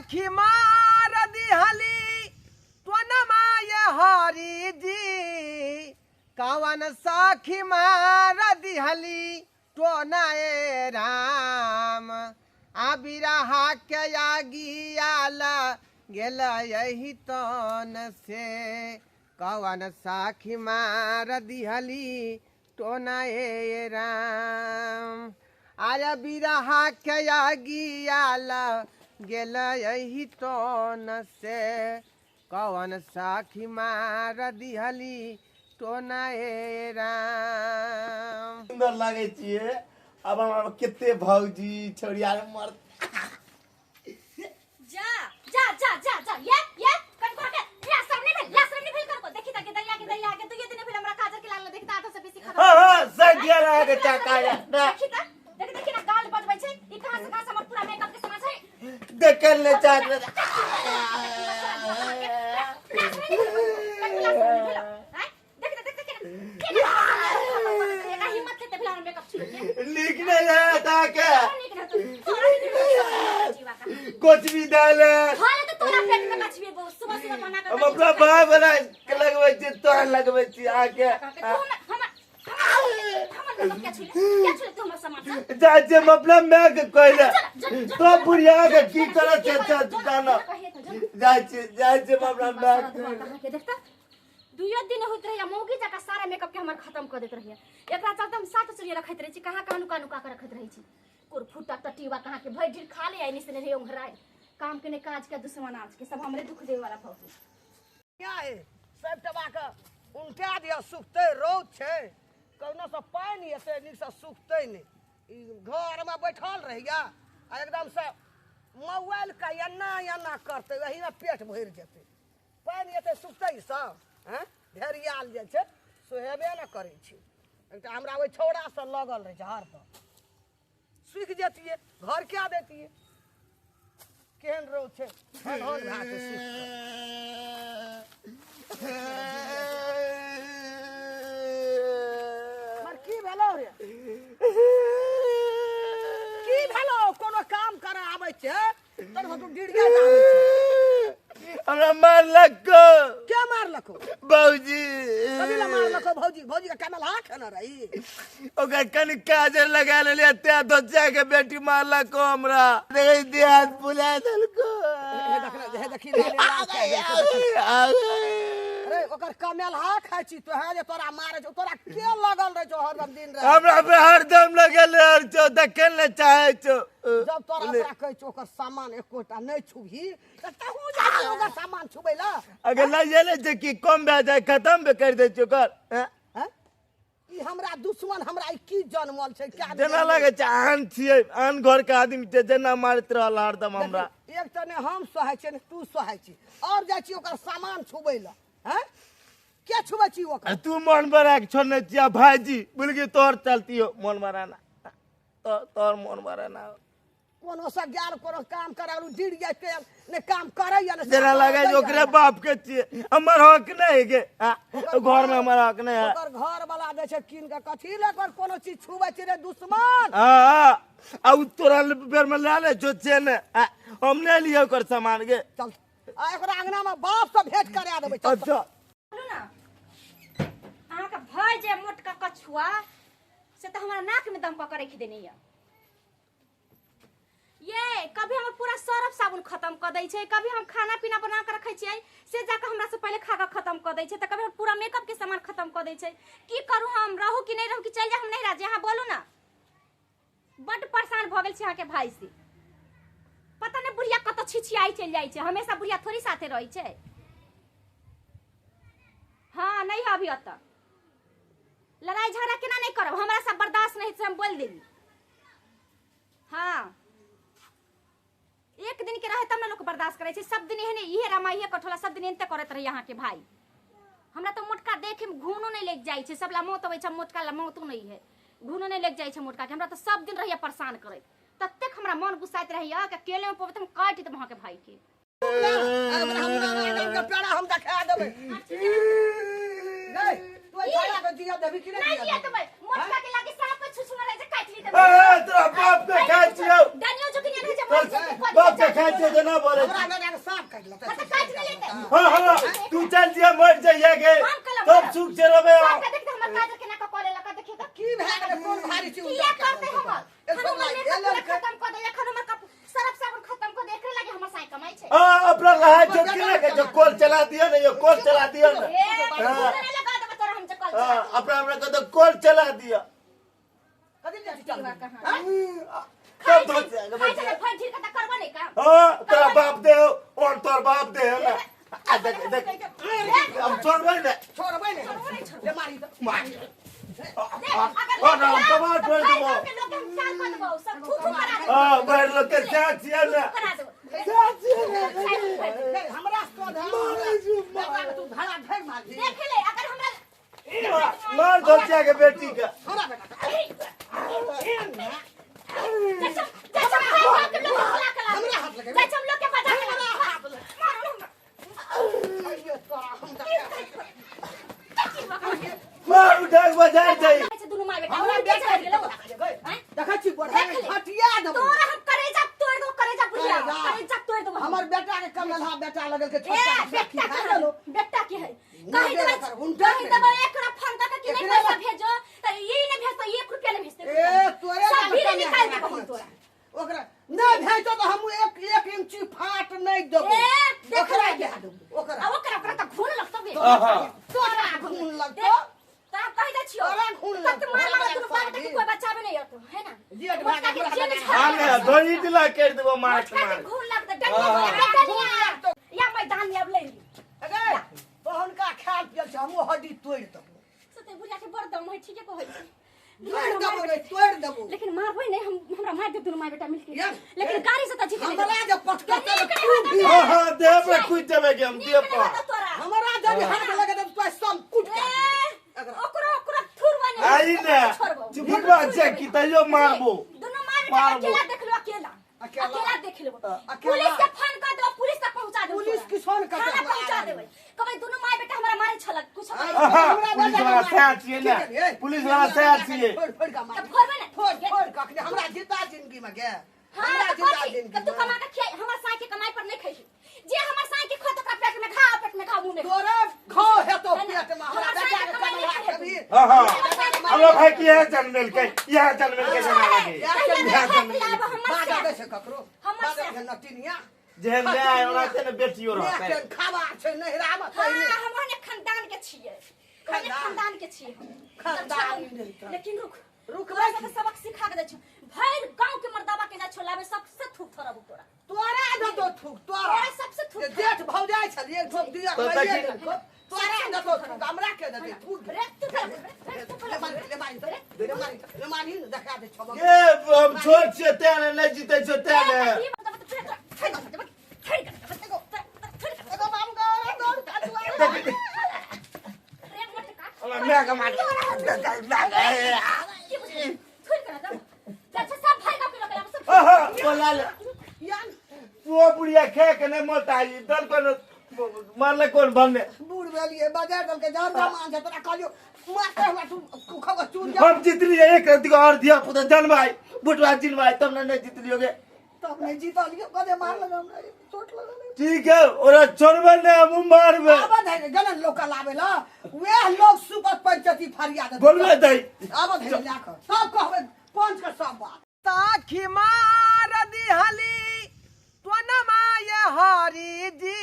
साखी मार दिहली त्वनमा ये हरि जी, कवन साखी मार दिहली टोना ए राम। आ बिरहा के आगियाला गेल यही तन से, कवन साखी मार दिहली टोना ए राम। आया बिरहा के आगियाला गेल यही तन से, कवन साखी मार दिहली टोना ए राम। सुंदर लागै छियै। आब हमरा कते भौजी छौड़िया मर जा जा जा जा जा ये ये कन को के ला सब नहीं भेल, ला सब नहीं भेल करको देखी त के दरिया के दरिया के दुइये दिन भेल हमरा काजर के लाल देखी त आधा से बेसी खत्म। हाँ हाँ सज गेल अहाँके चाका या ना। देखी त देखी देखी ना गाल बजबै छै ई कहां से कहां से हमर पूरा मेकअप के सामान छै देखल नहि चाहत रहे। नीक नहि हैत अहाँके कुछ भी देले हम अपना भाय बना के लगबै छी तोरा लगबै छी अहाँके। जाइ छी हम अपना माय के कहै लए तो बुढ़िया के की करत छै जाना। जाइ छी जाइ छी हम अपना माय के। देखता दुइयो दिन होइत रहैया मौगी जकाँ सारा मेकअप के हमर खत्म कऽ दैत रहैया। एकरा चलते हम सात चुड़िया रखैत रहै छी, कहाँ कहाँ नुका नुका के रखैत रहै छी। कुरफुटा टटीवा कहाँ के भरि ढीर खा ले आइ से नहीं ओंघराय काम के नहीं काज के दुश्मन आज के सब हमरे दुख देवे वाला भौजी। क्या है सब टबा के उल्टा दिया सुखते रौद छै कौनो से पानि एते नीक से सुखते नहीं। ई घर में बैठल रहिया आ एकदम से मोबाइल का एना एना करते वही में पेट भरि जेतै। पानि एते सुखतै सब हैं ढेरियाल जे छै सोहेबे ने करै छै। एकटा हमरा ओहि छौड़ा से लगल रहै छै हरदम, सुखि जतियै घर क्या देतियै। केहन रौद छै हन हन भए के सुखि। मर की भेलौ रे, की भेलौ? कोनो काम करे आबै छै तब तू डिरिया आबै छै। हमरा मारलको। के मारलको? भौजी। कथी लए मारलको भौजी? भौजी के कमल हाथ खेने रही। ओकर कनि काजर लगा लेलियै तें दोचा के बेटी मारलको हमरा। देखै देह हाथ फुला देलको। हे देख ने, हे देखी लाल लाल कए गेल छै, देखी। अरे ओकर कमेल हाथ खाइ छी तोहे जे तोरा मारै छौ, तोरा के लगल रहै छौ हरदम दिन राति? हमरा पे हरदम लगल रहै छौ, देखै ले चाहै छौ। जब तोरा ओकरा कहै छौ ओकर सामान एकोटा नहि छुबही तऽ तहू जाइ छी ओकर सामान छुबै लए। अगर लइए लै छै कि कम भए जाय खत्म भी कर दै छै ओकर। हैं? हैं? ई हमरा दुश्मन हमरा ई की जनमल छै क्या जेना लागै छै आन छियै, आन घर के आदमी छै, जेना मारैत रहल हरदम हमरा। एक तऽ ने हम सहै छियै ने तू सहै छी, और जाइ छी ओकर सामान छुबै लए। हैं? के छुबै छी ओकर? तू मन बना के छोड़ने छियै भाईजी, बुलगी तोहर चलती हो मन बनाना, तोहर मन बनाना। कोनो से गेल कोनो काम करालू डिर जाइ के ने काम करैया ने जेना लागै छै ओकरे बाप के छियै, हमर हक नहि गे। घर में हमर हक नहि है। ओकर घर वाला दै छै कीन के कथी ले ओकर कोनो चीज छुबै छै रे दुश्मन। हाँ, आ उ तोरा बेर में लए लै छौ से ने, हम नहि लियै ओकर सामान गे। चल आ एकरा अंगना में बाप से भेंट करा देबै। चल। अच्छा। बोलू ना अहाँके भय जे मोटका कछुआ से तऽ हमरा नाक में दम कऽ के राखि देने यऽ। ये कभी हमर पूरा सरफ साबुन खत्म कऽ दै छै, कभी हम खाना पीना बना कऽ रखै छियै से जाकऽ हमरा से पहिले खा कऽ खत्म कऽ दै छै, तऽ कभी हमर पूरा मेकअप के सामान खत्म कऽ दै छै। की करू हम, रहू कि नहि रहू कि चलि जाउ हम नैहरा? जे अहाँ बोलू ना, बड्ड परेशान भऽ गेल छी अहाँके भाई से। पता नहि बुढ़िया कतऽ छिछियाइ चलि जाइ छै, हमेशा बुढ़िया थोड़ी साथे रहै छै। हाँ नहीं है अभी ओतऽ लड़ाई झगड़ा केना नहीं करब, हमरा सब बर्दाश्त नहीं से हम बोल देली। हाँ एक दिन के रहे तब ना लोग बर्दाश्त करे छै, सब दिन एहने इहे रामाइहे कठोला सब दिन एनते करैत रही अहाँके भाई। हमरा तो मोटका देखे में घूनो नहीं लग जाइ छै, सब ला मौत अबै छै, मोटका ला मौतो नहीं है, घूनो नहीं लग जाइ छै मोटका के। हमरा तो सब दिन रहिए परेशान करैत, ततेक हमरा मन गुस्साइत रहैया कि अकेले में पबैत हम काटि देब अहाँके भाई के। के पेड़ा हम देखा देबै। गई तू एहि छौड़ा के जिया देबही कि नहि नहीं जिया जिया देबही? देबै, मोटका के लागे साँप छुछुना रहे जे काटि ली ए तोरा बाप के खाइ छियौ डनियो जोगिनिया रहे जे मर जेतै बाप के खाइ छियौ तऽ ना बोलै हमरा बेटा के साँप काटि लेतै। हां त काटि नै लेतै। हाँ हाँ तू चल जिया मर जाइए के हम कलम तब करब। सुख से रहबे। सब के देख हमर काजर केना क कॉले लका देखियो त की भए गेलै? कोन भारी चीज किया करते हमर एक खानो सौ हमर लाइ मेकअप पूरा खत्म कर दे एखन हमर कप सरफ साबुन खत्म कर दे एकरे लागे हमर साई कमाई छै। हाँ अपना लहाय छोटकी ना के जो कॉल चला दियो ना, यो कॉल चला दियो ना। ए तू लगा देबे तोरा हम जे कॉल हाँ चला अपना हमरा के तो कॉल चला दियो। कथी ले चल कहाँ? तब धो खाइ छै फट झिर के त करबो नै काम। हाँ तोरा बाप दे और तोर बाप दे ना। आ देख देख हम छोड़बै ना। छोड़बै ने ले मारी त मार। देख अगर और हम कमा छोड़ देबो। के लोग हम चाल कर देबो सब थू थू करा देबो। हाँ बैठ लोग के साथ छियै ना। करा देबो। साथ छियै ना। नहीं हमरा से तो मारै छी, मार तू धड़ा धड़ मार देख ले अगर हमरा मार धोतिया के बेटी के। हमरा बेटा जैसे जैसे भाई बाप के लोग बुला के ला हमरा हाथ लगे। जैसे हम लोग के बजा के ला मारो हमरा। अइयो तोरा हम मार उठा के बाजार जाई। अच्छा दुनु माय बेटा हमरा हमरा बेटा बेटा गेलो के देखै छी बढ़ा हटिया देबो तोरा हम करेजा तोड़ दो करेजा बुढ़िया करेजा। करेजा तोड़ दो। हमर बेटा के कमलहा बेटा लगल के ए छोटका बेटा खा के लेलो। बेटा के है हुनका कहि देबे देबै कर, हुनका कहि देबे। देबै एकरा फोन क के कि नहीं एकरे पैसा बा- भेजो त ई नहीं भेजतो 1 रुपया नहीं भेजते। ए तोरे सब नाम भीड़ कमे निकाल हमरा देबो हम रखने तोरा। छै। ओकरा नहीं भेजतो त हम एक एक इंची फाट नहीं देबो। ए देख ओकरा ले। दे देबो ओकरा। आ ओकरा ओकरा त घून लगतो बे। आहा। तोरा घून लगतो। तोरा कहि दै छियो तोरा घून तब लगतो। मार मार दुनु बाप हमरा के कोई बचावे नहीं आतो है ना। जेठ मोटका भाग के हमरा जेल बेटा। छोड़ हाँ ने धोई दिला कर देबो मार मोटका के मार। घून लगतो डनिया डनिया या मैदान में अब ले ली। अगे तो हुनका खायल पियल छै हमहूँ हड्डी तोड़ि देबो। सते बुढ़िया के बड़ दम है ठीके कहै छै। तोड़ि देबो रे तोड़ि देबो। लेकिन मारबै नहीं हम हमरा मार दे दुनु माय बेटा मिलके। यार, लेकिन गाड़ी से त जीत नहीं हमरा जे पटकतै नीक तू नहीं होता भी। हाँ हाँ देह पे कूद देबै के हम देह नीक नहीं पर। होता तोरा। हमरा जब हाथ लगे तब तो सब कूट के ए ओकरो ओकरो थुरवा नहीं आई ने चुपवा छै की तैयो मारबो। दुनु माय बेटा मारबो। अकेला देख लो अकेला अकेला। अकेला देख लो। अकेला। पुलिस के फोन कर दो पुलिस तक पहुंचा दो। पुलिस किसान कर थाना पहुंचा देबै कबै दुनु माय बेटा हमरा मारे छलक कुछ हाँ। आहा, हमरा पुलिस बेटा वाला के साथ छियै की ने। करियै? पुलिस वाला साथ छियै। फोड़ फोड़ के मार त फोड़बै ने। फोड़ फोड़ के अखने हमरा जिंदा जिंदगी में गे। हां हमरा त जिंदा कथी जिंदगी त तू में। कमा के खियाई हमर साई के कमाई पर नहीं खैही जे हमर साई के खोत ओकरा पेट में घाव पेट में घाव मुंह में घाव। तोरे घाव हेतो पेट में हमरा हमर बेटा साई के के कमाई कमलहा नहीं कभी। हाँ हाँ हमर साई के हमरा भाई के यहाँ जन्मेल के यहाँ जन्मेल के जना लगे। कहिया यहाँ नहीं खाइ जन्मेल पिलाब हमर बाजा से दै छै ककरो हमर बाजा से। छै नटिनिया जेहन माय ओना ने बेटियो रहतै। ने खाबा छै नहिरा में हां पहिने। हम ओहने खानदान के छियै ओहने खानदान। खानदान के छियै हम। खानदान नहीं त। लेकिन रुक रुक तोरा रे। सबके सबक सिखा के दै छियौ भरि गांव के मर्दाबा के जा छोलाबे सबसे थूक थरब तोरा। तोरा दतो थूक तोरा तोरा सबसे थूक जे जेठ भौजाइ छलियै एक ठोप दिया तो खाइए तकी- देलको। तोरा दतो थूक हमरा के देतै थूक। रे तू कर रे तू कर ले मारी ले मारी ले मारी ले मारी ने देखा दे छबक। ये हम छोट छियै तें ने नहि जीतै छियै तें ने। एगो बाबू गो दौड़ काटुआ। हमरा माय के मार। आहा बोला ले यान तू बुढ़िया खे के नहि मोटाई दल कोन मारले कोन भन्ने। बूढ़ भेलियै बाजार दल के जान मान छै तोरा कहलियो मारते हमरा तू कुखब चूर जा। हम जीतलियै एक रत्ती और धिया पुता जनमाई बुटवा जिनमाई तब ने नहीं जीतलियो गे। तब नहीं जीतलियो कदे मार लगा हमरा चोट लगल। ठीक है ओरा छोड़बै ने हम मारबै। आबद है गलन लोक लाबे ला वेह लोग सुपर पंचायती फरियाद बोलबै दै। आबद है ला के सब कहबै पंच के सब बात। साखी मार दिहली त्वनमा ये हरि जी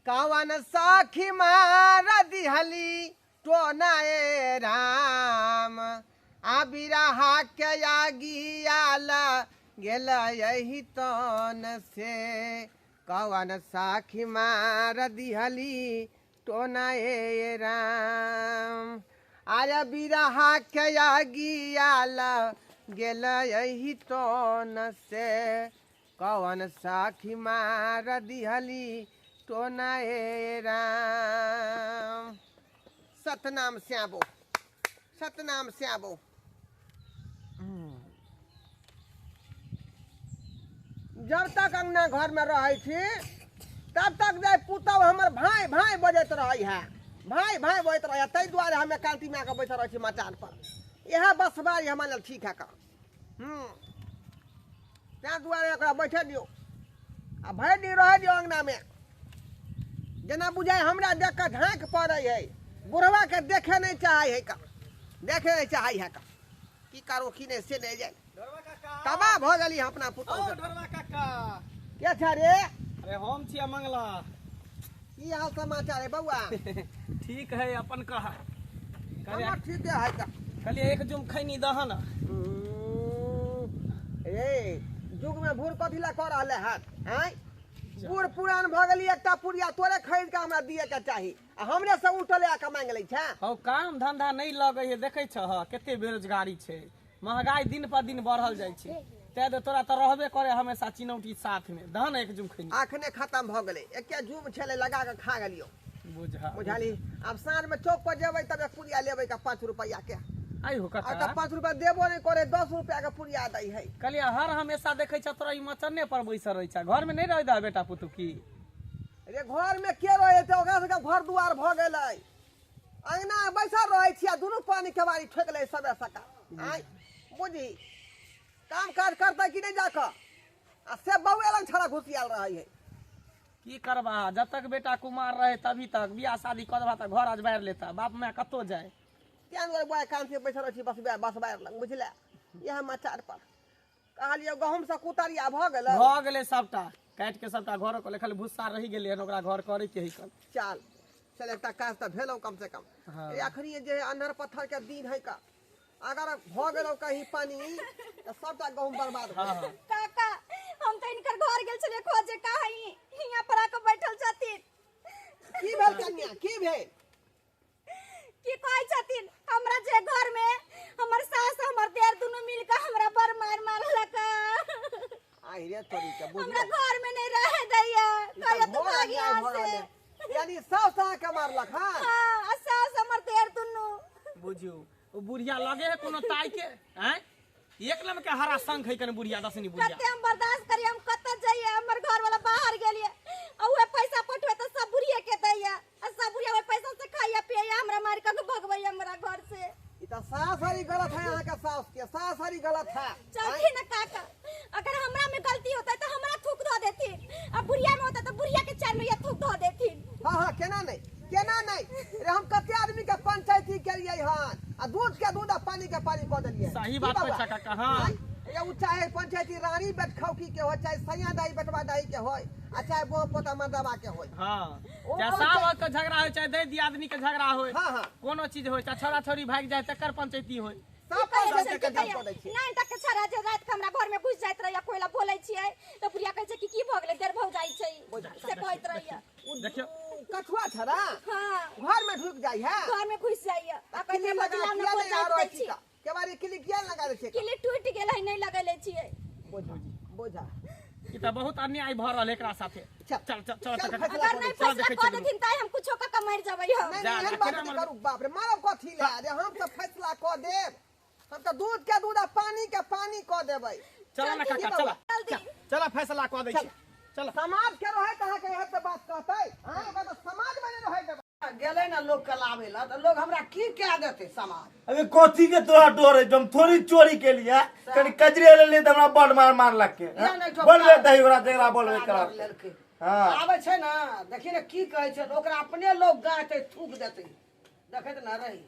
कवन साखी मार दिहली टोना ए राम आ बिरहा के आगियाल गेल यही तन से कवन साखी मार दिहली टोना ए राम आरे बिरहा के आगियाल गेल यही तन से कवन साखी मार दिहली टोना ए राम। सतनाम श्याबो सतनाम श्याबो। जब तक अंगना घर में रहै छी तब तक जाय पुतहु हमर भाई भाई बजैत रहै है भाई भाई बजैत रहै है, ताहि दुआरे हम एकांती माय के बैसल रहै छी मचान पर। इएह बसबारी हमरा लेल ठीक है का। ताहि दुआरे ओकरा बैठे दियौ आ भरि दिन रहै दियौ अङ्गनामे। जेना बुझाइ हमरा देख कऽ झाँकि पड़ै है, बुढ़वा के देखे नहीं चाहे है का, देखे नहीं चाहे है का। की करू की नहीं से नहीं जाए, तबाह भऽ गेली अपना पुतहु। के छै रे? अरे हम छियै मंगला। की हाल समाचार है बउआ? ठीक है, अपन कह। हमर ठीक है का। कहलिए एक जुम खैनी दह न। ए जुग में भूर कथी ला कर रहले हन? आँय बूढ़ पुरान भऽ गेली, एकटा पुड़िया तोरे खरीद के हमरा दिए के चाही आ हमरे से उठल आ के मांगि लै छै। हौ काम धंधा नहीं लगै है, देखै छह कते बेरोजगारी छै, महंगाई दिन पर दिन बढ़ल जाइ छै। तै दे तोरा तऽ रहबे करे हमेशा चिनौटी साथ में। दह न एक जुम खैनी। अखने खत्म भऽ गेलै, एके जुम छलै लगा के खा गेलियौ। बुझाली आब साँझ में चौक पर जेबै तब एक पुड़िया लेबै का 5 रुपैआ के। आई हो काका, आ 5 रुपैआ देबो नहीं करे, 10 रुपैआ के पुड़िया दै है। कहलिए हर हमेशा देखै छ तोरा ई मचन्ने पर बैसल रहै छ, घर में नहीं रहै दा बेटा पुतहु की? अरे घर में के रहै छै, ओकरा सबके घर दुआर भऽ गेलै, अंगना बैसल रहै छी आ दुनू पानी के बारी ठोकि लै सबे सका। आँय बुझी काम काज करतै कि नहीं जाकऽ? आ से बउए लग छड़ा घुसियाल रहै है। की करबा, जब तक बेटा कुमार रहे तभी तक, बियाह शादी कऽ देबा तऽ घर अजबारि लेता, बाप माय कतौ जाए। तें दुआरे बौआ कान से बैसल छी बस बसबारि लग, बुझले? इएह मचार पर कहलियै गहूँम से कुतरिया भऽ गेलै, भऽ गेलै सबटा काटि के सबटा घरो कऽ खाली भुस्सा रहि गेलै हन, ओकरा घर करे के है कल। चल चल एकटा काज तऽ भेलौ कम से कम। अखनी जे अन्हर पत्थर के दिन है का, अगर भऽ गेलौ कहीं पानी तऽ सबटा गहूँम बर्बाद भऽ गेल। काका हम तऽ हिनकर घर गेल छलियै खोजे, कहाँ हियाँ पर आके बैठल छथिन। की भेल कन्या, की भेल? की कहै छथिन हमरा जे घर में हमर सास हमर देर दुनू मिल के हमरा बड़ मार मारलक। आई रे तोरी के बुझ, हमरा घर में नहीं रहे दैया, कहया तू भाग यहाँ से। यानी सास अहाँ के मारलक? हां हां, सास हमर देर दुनू। बुझियो ओ बुढ़िया लगे है कोनो ताई के, हैं एक नंबर के हरा संख है कने बुढ़िया दसनी बुढ़िया। कते हम बर्दाश्त करिए, हम कत जाइए, हमर घर वाला बाहर गेलिए आ उहे पैसा पठवे त सब बुढ़िया के दैया आ सब बुढ़िया ओइ पैसा से खाइया पियैया, हमरा मार के भगवैया हमरा घर से। ई त सास हरी गलत है, अहाँ के सास के सास हरी गलत है। चलथिन ना काका, अगर हमरा में गलती होता त हमरा थूक धो देथिन आ बुढ़िया में होता त बुढ़िया के चार में थूक धो देथिन। हां हां केना नहीं, केना नहीं रे, हम कते आदमी के पंचायती केलियै हन आ दूध के दूध आ पानी के पानी कऽ देलियै। सही बात कहै छह काका। हां ये उ चाहे पंचायती रानी बेटखौकी के हो, चाहे सैया दाई बेटवा दाई के होय आ चाहे बोह पोता मर्दवा के होय। हां चाहे साव के झगड़ा होय, चाहे दै दियादनी के झगड़ा होय। हां हां कोनो चीज होय, चाहे छोरा छोरी भागि जाय तकर पंचायती होय। सब पंचायती के काम कऽ दै छियै। नहीं तक छड़ा जे रात के हमरा घर में घुस जाइत रहैया, कोइला बोलै छियै त बुढ़िया कहै छै कि की भऽ गेलै, देर भऽ जाइ छै से कहैत रहैया। देखियौ कछुआ छड़ा हां घर में ढुक जाइ है, घर में घुस जाइया आ कहै लगा किया नहीं छी केवारी किली किया लगा दै छै? किली टूटि गेल है, नहीं लगैले छियै। बोझा बोझा ई त बहुत अन्याय भऽ रहल एकरा साथे। चल चल चल चल अगर नहीं फैसला कऽ देथिन त हम कुछो क के मरि जेबै हम। नहीं एहन बात नहीं करू, बाप रे मारब कथी ले रे, हम त फैसला कऽ देब, हम त दूध के दूध आ पानी के पानी कऽ देबै। चल ना काका, चल चल फैसला कऽ दै छी। चल समाज के रहै त अहाँ के एहन त बात कहतै? हां ओकरा त समाज में नहीं रहै देबै। गेलै ना लोग के लाबै ला त लोग हमरा की कह देतै समाज? अबे कथी के तोरा डर है? हम थोड़ी चोरी के लिए कनी कजरे ले ले त हमरा बड़ मार मारलक के। बोलबे दही ओकरा जकरा बोलबे करा। हां आबै छै ना, देखी ने की कहै छै, ओकरा अपने लोग गाते थूक देतै, देखैत ना रही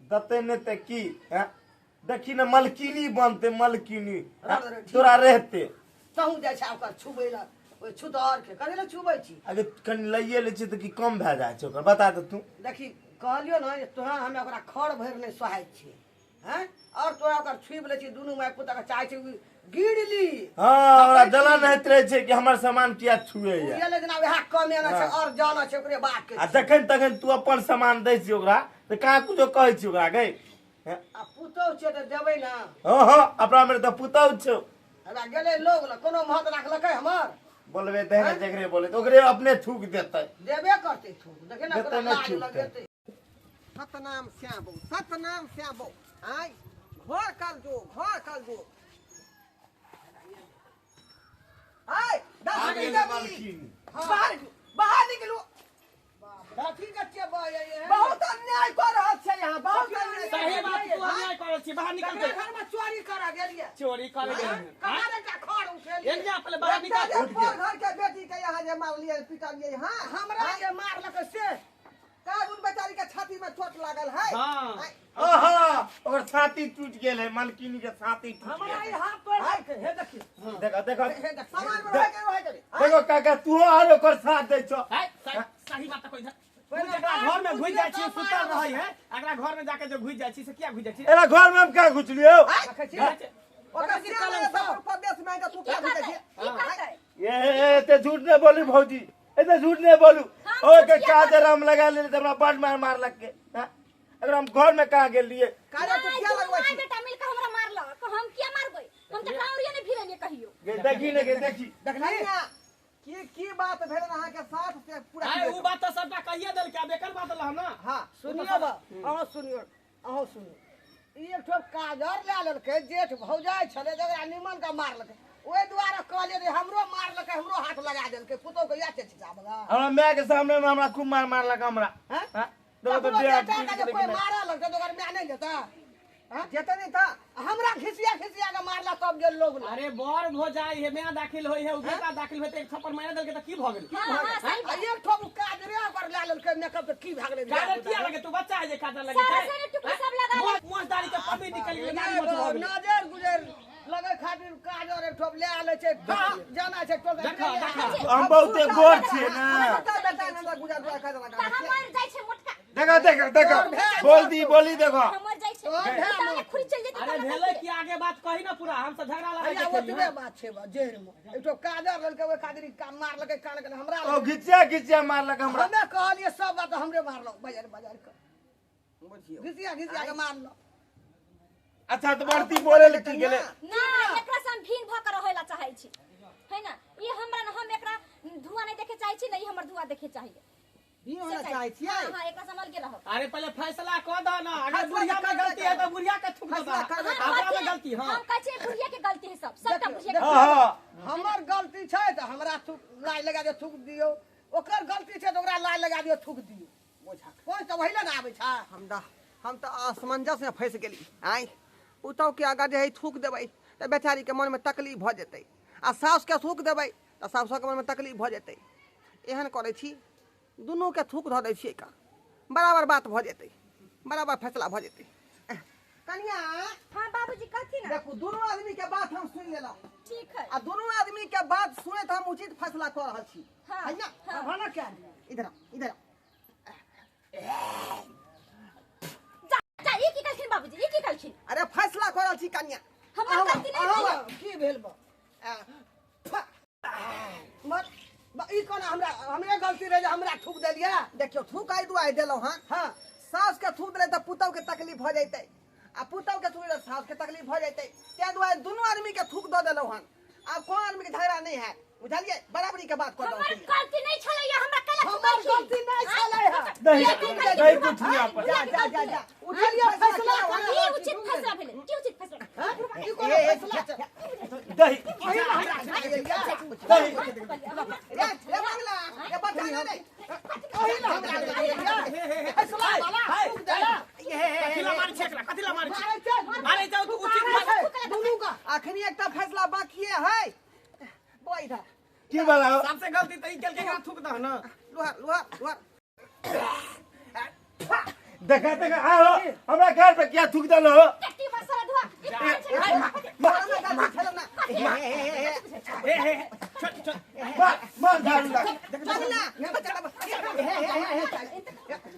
दते ने ते की। हैं देखी ने मलकिनी बनते, मलकिनी तोरा रहते तहु जाइ छै ओकर छुबै ला, ओइ छुतहर के कथी ले छुबै छी? अगे कनी लइए लै छी त की कम भए जाइ छै ओकर, बता दे तू। देखी कहलियो ना जे तोरा हमे ओकरा खड़ भरि नहि सोहाइ छियै, हैं और तोरा ओकर छुबि लै छी, दुनू माय पुता के चाहै छै गिर ली। हां ओकरा जलन होइत रहै छै कि हमर सामान किया छुए या। बुझल जेना वएह कमे ना छै और जाना छै ओकरे बाप के। आ जखन तखन तू अपन सामान दै छी ओकरा त कहाँ कुछो कहै छी ओकरा गै? आ पुतहु छै त देबै ना। हां हां अपना मे त पुतहु छौ। हमरा गेलै लोग ल कोनो महत राखलकै हमर? बोलबे त है जकरे बोले ओकरे अपने थूक देतै, देबे करतै थूक। देखै ना ओकरा लाज लगेतै। सतनाम श्याबो, सतनाम श्याबो। आय घर कर जो, घर कर जो। आय दस आ गेलै देवी। मालकिन। बाहर बाहर निकलू। कथी के चेबै बहुत अन्याय कर रहल छै यहाँ बहुत अन्याय सही बात तू अन्याय कर रहल छी बाहर निकल ककरा घर में चोरी करा गेलियै चोरी कर गेलियै ककरा एकटा खर उठेलियै एक जा पहले बाहर निकल निकल घर के बेटी के यहाँ जे मारलियै पिटलियै हां हमरा जे मारलक से कागुन बेचारी के छाती में चोट लागल है हां आहा ओकर छाती टूट गेल है मालकिनी के छाती टूट हमरा गेल ई हाथ पर है हे देखी देखा देखा सामान में रह के देखो काका तू आर ओकर साथ दै छो है सही बात कोई जेकरा घर में घुस जाइ छी सुतल रहै है अगला घर में जाके जो घुस जाइ छी से किया घुस जाइ छी एरा घर में हम का घुसलियो ओकर सिर प्रदेश में के तू का घुस जाइ छी ये ते झूठ ने बोलू भौजी एते झूठ ने बोलू ओ के काजर हम लगा लेले त हमरा बड मार मारलक के अगर हम घर में कहां गेलिए काजर तू क्या लगबै छी बेटा मिल के हमरा मारलक हम किया मारबै हम त काउरिया ने भिरलिए कहियो गे देखी ने गे देखी देखली की की बात भेल अहाँ के साथ से पूरा अरे उ बात त सबटा कहिए देल के अब एकर बात लह ना हां सुनियो बा अहाँ सुनियो अहाँ सुनियो ई एक ठो काजर ले लेलकै जेठ भौजाइ छलै जकरा निमन के मारलकै ओहि दुआरे कहलियै जे हमरो मारलकै हमरो हाथ लगा देलकै पुतोह के इएह चिचाबला हमरा माय के सामने में हमरा खूब मार मारलक हमरा हां देखो तो बेटा के कोई मारा लगतै तो ओकर माय नहीं जेता हां जेता नहीं था हमरा घिसिया घिसिया के मारला तब गेल लोग अरे बर भौजाइ हे माय दाखिल होई है उ बेटा दाखिल होय त एक थप्पड़ मार देलकै त की भ गेल हां एक ठो काजरे ओकर ले लेलकै मेकअप त की भए गेलै काजर किया लगे तू बच्चा है जे काजर लगे सारा सारा टुकड़ी सब लगा ले मौजदारी के पम्मी निकल गेलै नानी मत भ गेलै नजर गुजर लगे खातिर काजर एक ठो ले आले छै जाना छै टोल देखा देखा हम बहुते गोर छियै ना बेटा बेटा नजर गुजर दुआ काजर लगा त हम मर जाइ छै मोटका देखा देखा देखा बोल दी बोली देखो हम मर जाइ छै खुरी चल जेतै अरे भेलै कि आगे बात कही ना पूरा हम सब झगड़ा लगा के ओतबे बात छै बा जेर में एक ठो काजर ललकै ओइ खातिर काम मारलकै कान के हमरा ओ घिचिया घिचिया मारलक हमरा हमे कहलियै सब बात हमरे मारलक बाजार बाजार के बुझियो घिचिया घिचिया के मारलक अच्छा तो बढ़ती बोले ले की गेले ना एकरा से हम भीन भ के रहैला चाहै छी है ना ई हमरा न हम एकरा धुआं नहीं देखे चाहै छी न ई हमर धुआं देखे चाहिए भी होना चाहै छी हां हां एकरा संभल के रहो अरे पहले फैसला क द ना अगर बुढ़िया में गलती है तो बुढ़िया के थूक दो हमरा में गलती हां हम कहै छी बुढ़िया के गलती है सब सबटा बुढ़िया के हां हमर गलती छै त हमरा थूक लाइ लगा दे थूक दियो ओकर गलती छै त ओकरा लाइ लगा दियो थूक दियो बोझा कोन त वही ना आबै छै हम त असमंजस में फंस गेली आइ उतौ के अगर जे है थूक देबै त बेचारी के मन में तकलीफ भ जेतै आ सास के थूक देबै त सासो के मन में तकलीफ भ जेतै एहन करै छी दुनू के थूक धऽ दै छियै का बराबर बात भ जेतै बराबर फैसला भ जेतै कनिया हां बाबूजी कहती ना देखू दुनू आदमी के बात हम सुन लेलहुँ ठीक है आ दुनू आदमी के बात सुनैत हम उचित फैसला कऽ रहल छी है ना हां ना क्या इधर इधर जा जा ई की कहलखिन बाबूजी ई की कहलखिन अरे फैसला कऽ रहल छी कनिया हमरा गलती नहीं भेल की भेल बा मत ई कोना हमरा हमरे गलती रहे हमरा थूक देलियै देखियो थूक आई दुआई देलहुँ हां हां सास के थूक देले त पुतौ के तकलीफ भ जैतै आ पुतौ के थूक देले सास के तकलीफ भ जैतै तें दुआरे दुनू आदमी के थूक दऽ देलहुँ हन आब कोन आदमी के झगड़ा नहीं है बुझलियै बराबरी के बात कर हमर गलती नहीं छलै हमरा कैला हमर गलती नहीं छलै है नहीं नहीं पूछिया पर जा जा जा जा उठलियै फैसला की उचित फैसला भेलै की उचित फैसला हां की कोनो फैसला दही दही रे रे मंगला रे बच्चा ने ओही ना हमरा फैसला वाला थूक देला कथिला मार छै एकरा कथिला मार छै मारै अरे जाउ तू उचित फैसला दुनू का अखनी एकटा फैसला बाकी है बो इधर की वाला सबसे गलती त ई केलकै एकरा थूक दह ना लोहार लोहार लोहार देखा देखा आओ हमरा घर पे क्या थूक देलो हो कट्टी मसाला धुआ मार गलती छलो ना हे हे छोड़ छोड़ मार मार झाड़ू लगा चल ना बच्चा हे हे हे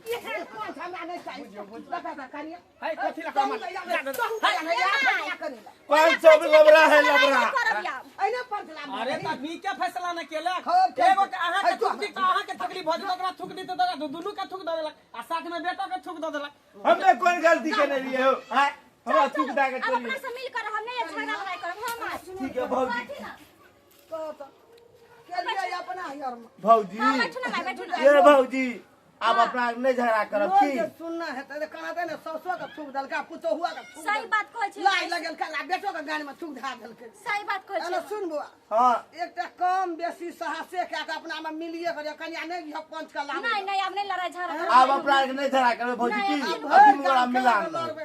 ये कोन हमरा नहीं चाहिए देखा कनिया है कथिला का मार 500 लबरा है लबरा अरे त नीके फैसला न केलक एगो के अहाँ के थूक दी त अहाँ के तकलीफ भ जेत ओकरा थूक दी त दुनू के थूक द देलक आ साथ में बेटो के थूक द देलक हमने कोन गलती केने रहिए हो हां हमरा थूक दा के चली अपना से मिल कर हम नहीं झगड़ा लड़ाई करब हम ठीक है भौजी के लिए अपना यार भौजी हां बैठू ना बैठू ना ये भौजी आब अपना नहीं झगड़ा करब लोग की जे सुनना है त कहते ने ससुआ के थूक देलका पुतोहुआ के थूक सही बात कहै छै लाइ लगेलका आ बेटो के गान में थूक धा देलकै। सही बात कहै एना छै। सुन बौआ, हाँ एकटा कम बेसी साहसे कए के अपना में मिलिए कर कनिया नहीं लिह पंच के लाभ। नहीं नहीं, आब नहीं लड़ाई झगड़ा करब। आब अपना नहीं झगड़ा करब भौजी की नहीं, आ दुनू गोरा मिला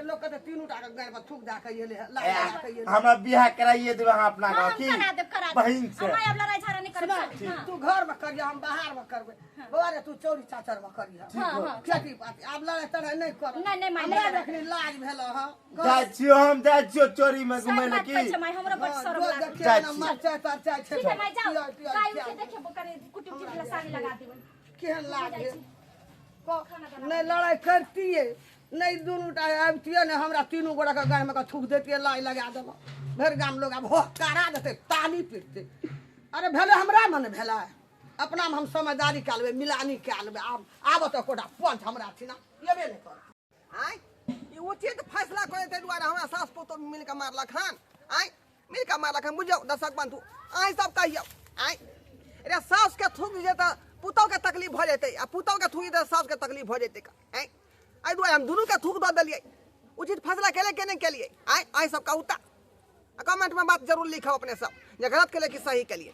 लोग कहते तीनू टा के गान में थूक धा के एले लाइ लगा के एले। हमरा बियाह कराइए देब अहाँ अपना हाँ, गाँव हम की करा देब, करा देब। बहिन से। हम आब लड़ाई झगड़ा नहीं करब। हाँ। तू घर में करिया, हम बाहर में करबै। बौआ रे, तू चौरी चाचर में करिया। हाँ, हाँ। खेती पाती आब लड़ाई तड़ाई नहीं कर। नहीं, नहीं, माय, हमरा नहीं लड़ाई। जखनी लाज भेल हँ जाइ छियो, हम जाइ छियो चोरी में सही घुमै लए बात कहै की छै माय, हमरो बड शरम रोज लागल। देखिए जाइ ना छी। मरचाइ तरचाइ छै। ठीक है माय, जाओ। पियाज, पियाज, गाय पियाज। उठे देखिए करे कुटी उटी वाला सानी लगा देबै। केहन लाज है नहीं लड़ाई करतिए नहीं, दुनू टा आबितिए ने हमरा तीनू गोटा के गाय में के थूक देतिए, लाइ लगा देब भरि गाम लोग आब हो करा देतै, ताली पीटतै। अरे भेलै हमरा मने भेलै, अपना में हम समझदारी कए लेबै, मिलानी कए लेबै। आब आब तऽ एकोटा पंच हमरा छिना एबे नहि करत। आँय, ई उचित फैसला करे ताहि दुआरे हमरा सास पुतोह मिल कऽ मारलक हन। आँय, मिल कऽ मारलक हन। बुझियौ दर्शक बंधु, अहीं सब कहियौ। आँय रे, सासके थूक जे तऽ पुतोहके तकलीफ भऽ जेतै आ पुतोहके थूक जेतै तऽ सासके तकलीफ भऽ जेतै। आँय, एहि दुआरे हम दुनूके थूक दऽ देलियै। उचित फैसला केलियै कि नहि केलियै? आँय, अहीं सब कहू तऽ कमेंटमे बात जरूर लिखब अपने सब जे गलत केलियै कि सही केलियै।